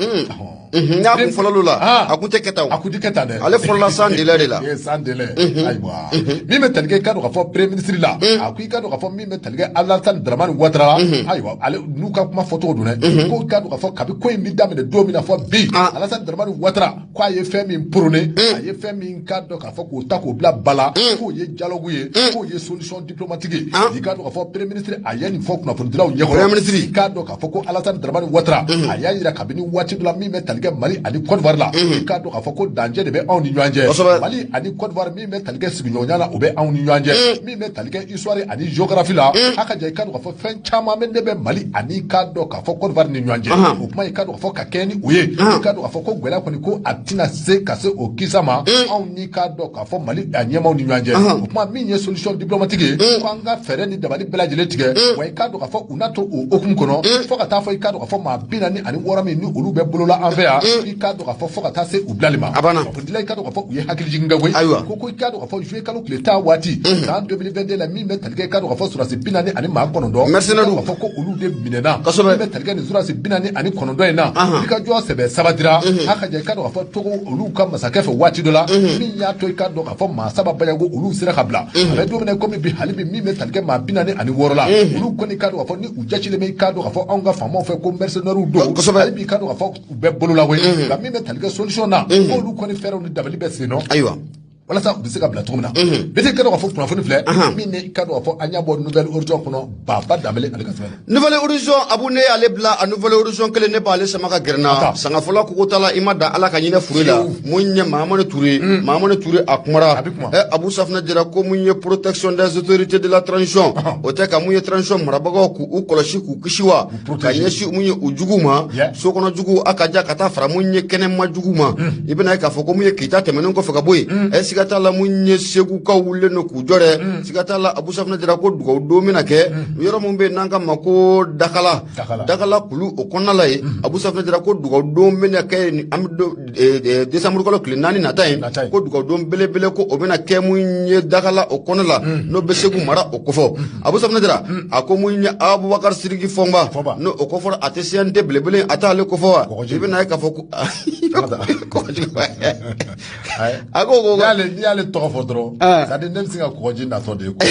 n'a kun fɔlɔ la a kun tɛ kɛ tan a kun tɛ kɛ tan dɛ ale fɔlɔla sans délai de la sans délai ayiwa min bɛ tali kɛ i k'a dɔn k'a fɔ premier ministre la a ko i k'a dɔn k'a fɔ min bɛ tali kɛ Alassane Dramane Ouattara la ayiwa ale n'u ka kuma fɔcogo don dɛ ko i k'a dɔn k'a fɔ kabi ko in bɛ daminɛ don min na fɔ bi Alassane Dramane Ouattara k'a ye fɛn min prôné a ye fɛn min k'a dɔn k'a fɔ k'o ta k'o bila ba la k'o ye dialogue ye k'o ye solution diplomatique ye i k'a dɔn k'a fɔ premier ministre a ye nin fɔ kunnafonidilaw ɲɛkɔrɔ premier ministre i k'a dɔn k'a fɔ ko Alassane Dramane Ouattara a y'a jira kabini waati dɔ la min bɛ tali kɛ Mali ani Côte d'Ivoire la i k'a dɔn k'a fɔ ko dancɛ de bɛ anw ni ɲɔgɔn cɛ Mali ani Côte d'Ivoire min bɛ tali kɛ sigiɲɔgɔnya la o bɛ anw ni ɲɔgɔn cɛ min bɛ tali kɛ histoire ani géographie la a ka jɛ i k'a dɔn k'a fɔ fɛn caman bɛ ne bɛ Mali ani k'a dɔn k'a fɔ Côte d'Ivoire ni ɲɔgɔn cɛ o kuma i k'a dɔn k'a fɔ ka kɛɲɛ ni o ye i k'a dɔn k'a fɔ ko gɛlɛya kɔni ko a tɛna se ka se o kisa ma anw ni k'a dɔn k'a fɔ Mali a ɲɛmaaw ni ɲɔgɔn cɛ o kuma min ye solution diplomatique ye ko an ka fɛɛrɛ ni dabali bɛɛ lajɛlen tigɛ wa i k'a dɔn k'a fɔ u n'a to o hokumu kɔnɔ fo ka taa fɔ i k'a dɔn k'a fɔ maa 46 min ni olu bɛ bolola an fɛ yan i k'a dɔn k'a fɔ fo ka taa se u bilali ma a banna kunnafonidilaw i k'a dɔn k'a fɔ u ye hakili jigin kɛ koyi ayiwa ko i k'a dɔn k'a fɔ juillet kalo tile 10 waati san 2022 la min bɛ tali kɛ i k'a dɔn k'a fɔ sɔrɔdasi 49 mercenaires k'a fɔ ko olu de minɛna kosɛbɛ min bɛ tali kɛ nin sɔrɔdasi 49 in na i ka jɔ sɛbɛ sabatira a ka jɛ i k'a dɔn k'a fɔ Togo olu ka masakɛ fɛ waati dɔ la min y'a to i k'a dɔn k'a fɔ maa 3 bayago olu sera ka bila a bɛ don min na komi bi hali bi min bɛ tali kɛ maa 46 la olu kɔni k'a dɔn k'a fɔ ni u jatilen bɛ i k'a dɔn k'a fɔ anw ka faamaw fɛ ko mercenaires don kosɛbɛ hali bi i k'a dɔn k'a fɔ u bɛɛ bolola koyi nka min bɛ tali kɛ solution na k'olu kɔni fɛɛrɛw ni dabali bɛ sen nɔ ayiwa. Walasa u bɛ se ka bila cogo min na. Bete i ka dɔn k'a fɔ kunnafoni filɛ min ni i ka dɔn k'a fɔ an y'a bɔ Nouvel Horizon kɔnɔ, Baba Danbele ale ka sɛbɛn. Nouvel Horizon, Abu, ne y'ale bila a Nouvel Horizon kelen, ne b'ale sama ka gɛrɛ na. Sangafɔla kogo t'a la, i ma da Ala ka ɲinɛ fure la. Mun ye Mahamani Ture, Mahamani Ture a kumara. A bɛ kuma. Abu Safunɛ jira ko mun ye protection des autorités de la transition, o tɛ ka mun ye transition marabagaw k'u kɔlɔsi, k'u kisi wa ka ɲɛsin mun ye u jugu ma, sokɔnɔ jugu a ka ja ka taa fara mun ye kɛnɛma jugu ma. I bɛna ye k'a fɔ ko mun ye Kita tɛmɛnen kɔfɛ ka bɔ yen, siga t'a la mun ye Segukaw wulilen don k'u jɔ dɛ. Siga t'a la, Abu Safunɛ jira ko dugawu don bɛna kɛ yɔrɔ mun bɛ yen n'an ka ma ko Dakala, Dakala kulu o kɔnɔna la yen. Abu Safunɛ jira ko dugawu don bɛna kɛ yen, an bɛ décembre kalo tile 4 nata yen, ko dugawu don belebele ko o bɛna kɛ mun ye Dakala o kɔnɔna la, n'o bɛ Segu mara o kofɔ. Abu Safunɛ jira a ko mun ye Abubakar Sidiki Fɔnba, n'o o kofɔra a tɛ CNT belebele, a t'ale kofɔ wa? I bɛna ye k'a fɔ ko a ko n'i y'ale tɔgɔ fɔ dɔrɔn, c'est à dire ne bɛ se ka kɔgɔji natɔ de ye quoi.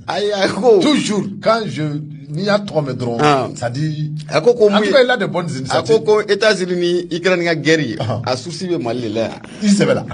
Ayi, a ko toujours quand je n'i y'a tɔgɔ mɛn dɔrɔn, c'est à dire a ko ko en tout cas il a de bonnes initiatives. A ko ko États-Unis ni Ukraine ka guerre, a souci bɛ Mali de la yan. I sɛbɛ la.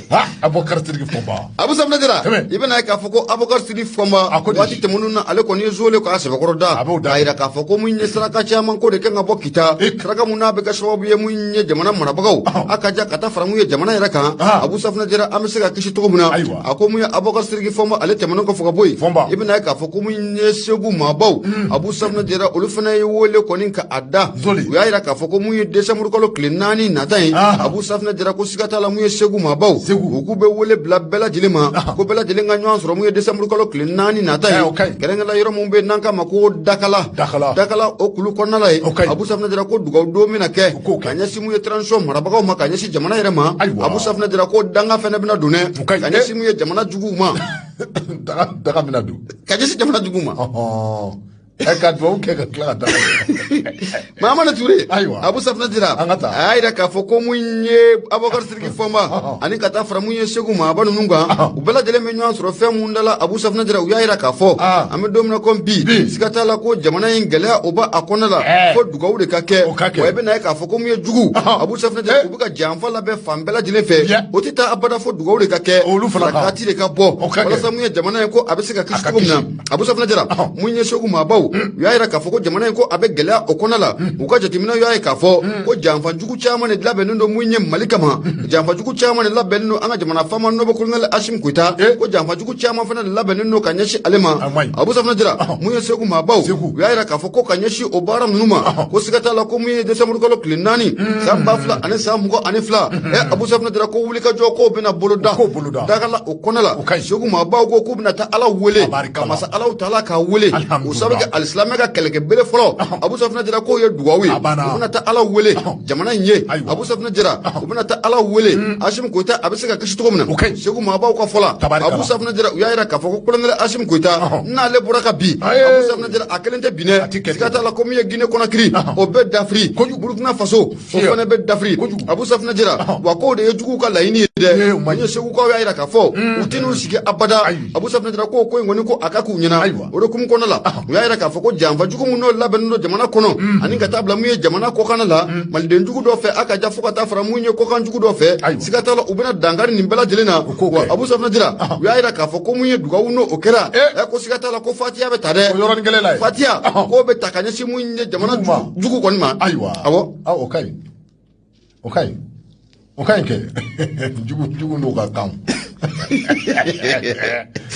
Ha, Abubakar Sidiki Fɔnba. Abu Safunɛ jira, i bɛna ye k'a fɔ ko Abubakar Sidiki Fɔnba, waati tɛmɛnenw na, ale kɔni ye zole k'a sɛbɛkɔrɔ da k'a yira k'a fɔ ko mun ye saraka caman ko de kan ka bɔ Kita, saraka mun n'a bɛ kɛ sababu ye mun ye jamana marabagaw a ka ja ka taa fara mun ye jamana yɛrɛ kan. Abu Safunɛ jira, an bɛ se ka kisi cogo min na. A ko mun ye Abubakar Sidiki Fɔnba, ale tɛmɛnen kɔfɛ ka bɔ yen, i bɛna ye k'a fɔ ko mun ye Segu maabaw, Abu Safunɛ jira, olu fana ye wele kɔni ka a da. U y'a yira k'a fɔ ko mun ye décembre kalo tile 4 nata ye. Abu Safunɛ jira ko siga t'a la mun ye Segu maabaw, u k'u bɛ wele bila bɛɛ lajɛlen ma, ko bɛɛ lajɛlen ka ɲɔgɔn sɔrɔ mun ye décembre kalo tile 4 nata ye, kɛrɛnkɛrɛnnenya yɔrɔ mun bɛ yen n'an k'a ma ko Dakala, Dakala o kulu kɔnɔna la yen. Abu Safunɛ jira ko dugawu don bɛna kɛ ka ɲɛsin mun ye transition marabagaw ma, ka ɲɛsin jamana yɛrɛ ma. Abu Safunɛ jira ko danga fɛnɛ bɛna don dɛ, ka ɲɛsin mun ye jamana juguw ma. Daga bɛna don ka ɲɛsin jamana juguw ma. Ka dugawu kɛ ka tila ka taa. Mahamani Ture, Abu Safunɛ jira, a y'a yira k'a fɔ ko mun ye Abubakar Sidiki Fɔnba ani ka taa fara mun ye Segu maaba ninnu kan, u bɛɛ lajɛlen bɛ ɲɔgɔn sɔrɔ fɛn mun da la. Abu Safunɛ jira, u y'a yira k'a fɔ an bɛ don min na komi bi, siga t'a la ko jamana in gɛlɛya o b'a kɔnɔna la, ko dugawu de ka kɛ. Wa i bɛna ye k'a fɔ ko mun ye jugu, Abu Safunɛ jira, u bɛ ka janfa labɛn fan bɛɛ lajɛlen fɛ, o tɛ taa abada fo dugawu de ka kɛ, sarakati de ka bɔ walasa mun ye jamana in ko a bɛ se ka kisi cogo min na. Abu Safunɛ jira, mun ye Segu maabaw, u y'a yira k'a fɔ ko jamana in ko a bɛ gɛlɛya o kɔnɔna la. U ka jateminɛw y'a ye k'a fɔ ko janfa jugu caman de labɛnnen don mun ye Mali kama, janfa jugu caman de labɛnnen don an ka jamana faama n'o bɛ colonel Assimi Goïta, ko janfa jugu caman fana de labɛnnen don ka ɲɛsin ale ma. Abu Safunɛ jira, mun ye Segu maabaw, u y'a yira k'a fɔ ko ka ɲɛsin o baara ninnu ma, ko siga t'a la ko mun ye décembre kalo tile 4 san 2022, Abu Safunɛ jira ko wulikajɔ k'o bɛna boloda Dakala o kɔnɔna la. Segu maabaw ko k'u bɛna taa Ala wele, ka masa Alaw taala k'a wele, o sababu kɛ alisilamɛ ka kɛlɛkɛ bere fɔlɔ. Abu Safunɛ jira k'o ye dugawu ye, u bɛna taa Ala wele jamana in ye. Abu Safunɛ jira, u bɛna taa Ala wele Assimi Goïta a bɛ se ka kisi cogo min na. Segu maabaw ka fɔ la, Abu Safunɛ jira, u y'a yira k'a fɔ ko colonel Assimi Goïta n'ale bɔra ka bin, Abu Safunɛ jira, a kelen tɛ bin dɛ, siga t'a la ko min ye Guinée Conakry o bɛ dafiri, Burkina Faso o fana bɛ dafiri. Abu Safunɛ jira, wa k'o de ye juguw ka laɲini ye dɛ. Mun ye Segukaw y'a yira k'a fɔ u tɛn'u sigi abada. Abu Safunɛ jira ko in kɔni ko a ka k'u ɲɛna. O de hukumu kɔnɔna la, u y'a yira k'a fɔ ko janfa jugu mun n'o labɛnnen don jamana kɔnɔ ani ka taa bila mun ye jamana kɔkanna la, maliden jugu dɔ fɛ a ka ja fo ka taa fara mun ye kɔkan jugu dɔ fɛ, siga t'a la u bɛna dankari nin bɛɛ lajɛlen na. Wa Abu Safunɛ jira, u y'a yira k'a fɔ ko mun ye dugawu n'o o kɛra, ko siga t'a la ko Fatiya bɛ ta dɛ, Fatiya k'o bɛ ta ka ɲɛsin mun ye jamana jugu kɔni ma. Ayiwa, awɔ, o ka ɲi, o ka ɲi, o ka ɲi kɛ jugu n'o ka kan.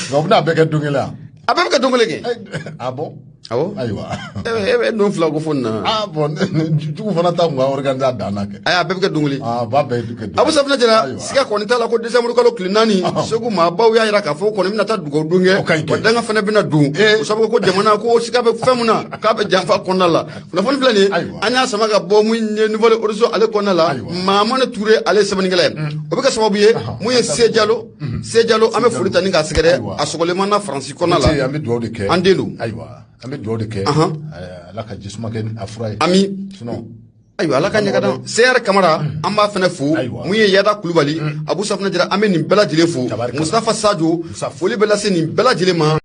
Nka u bɛna a bɛɛ kɛ don kelen wa? A bɛɛ bɛ kɛ don kelen kɛ. Ah bon? Awɔ. Ayiwa. E bɛ don fila ko fo nin na. Ah bon, jugu fana ta kun ka organiser a dan na kɛ. Ayi, a bɛɛ bɛ kɛ don kelen. Ah, a b'a bɛɛ kɛ don kelen. Abu Safunɛ jira, siga kɔni t'a la ko décembre kalo tile 4, Segu maabaw y'a yira k'a fɔ kɔni bɛna taa dugawu don kɛ, wa danga fana bɛna don. O sababu ko jamana ko siga bɛ fɛn mun na k'a bɛ janfa kɔnɔna la. Kunnafoni filɛ nin ye, an y'a sama ka bɔ mun ye Nouvel Horizon ale kɔnɔna la. Mahamani Ture ale ye sɛbɛnnikɛla ye. O bɛ kɛ sababu ye mun ye Sejalo, Sejalo an bɛ foli ta ni k'a sɛgɛrɛ, a sɔgɔlen man na Faransi kɔnɔna la. An bɛ dugawu de kɛ. An den don. Ayiwa, an bɛ dugawu de kɛ. Ala ka jisuma kɛ a fura ye. Ami. Ayiwa, Ala ka ɲɛ ka d'an. CR Kamara, an b'a fana fo. Mun ye Yada Kulubali, Abu Safunɛ jira, an bɛ nin bɛɛ lajɛlen fo. Mustafa Sajo, foli bɛ lase nin bɛɛ lajɛlen ma.